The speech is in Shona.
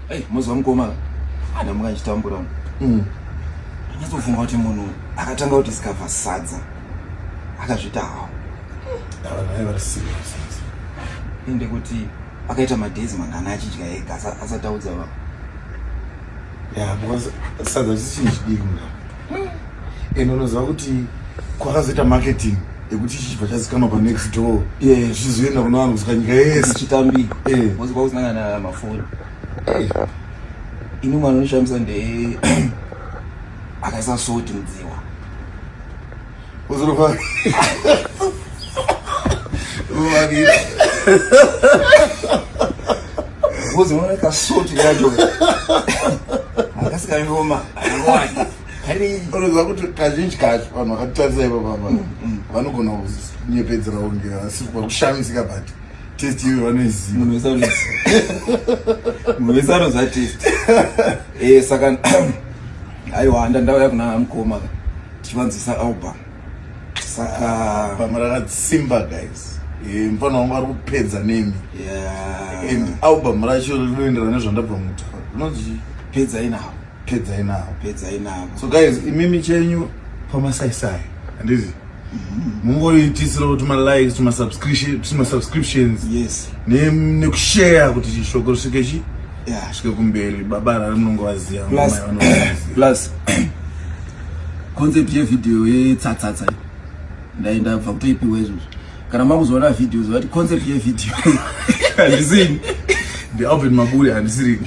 Hey, moziva mukoma andamuka ndichitambura. Anyatsofunga kuti munhu akatanga kudiscover sadza akazviita hawo. Ava naye vari serious. Ende kuti akaita madays mangana achidya ega asati audza vanhu. Yeah, because sadza chisi chinhu chidiki mudaro. And unoziva kuti kwakazoita marketing yekuti chichibva chazikanwa pa next door. Zvichizoenda kuna vanhu kusvika nyika yese. Chichitambika. Because kwakusina kana mafoni. Ini mwana unoshamisa ndeye akaisa soti mudziwa. Uzorofa. Uvakira. Because unoona kasoti kacho. Akasi kashoma. Unoziva kuti kazhinji kacho vanhu vakatitarisa ipapo apa vanogona kunyepedzera kunge asi vakushamisika, but taste iyoyo vanoiziva. Munhu wese anoziva. Munhu wese anoziva taste. Saka aiwa, ndauya kuna mukoma tichivanzisa album. Saka Pamwe rakasimba, guys. Mufana wangu ari kupedza nemi. And album racho rinoenderana nezvandabva mutaura, rinonzi chii? Pedzai navo. Pedzai Navo. Pedzai Navo. So guys, imimi chenyu pamasaisai, handizi mungoitisira kuti malikes, tumasubscriptions nekushare kuti shoko risvike chi svike kumberi. Baba Harare munongovaziva. Plus concept yevideo yetsatsatsa ndaenda bva kutoipiwa izvozvo. Kana makuzoona video, zovati concept yevideo handisini. Ndialbert Maburi, handisiri.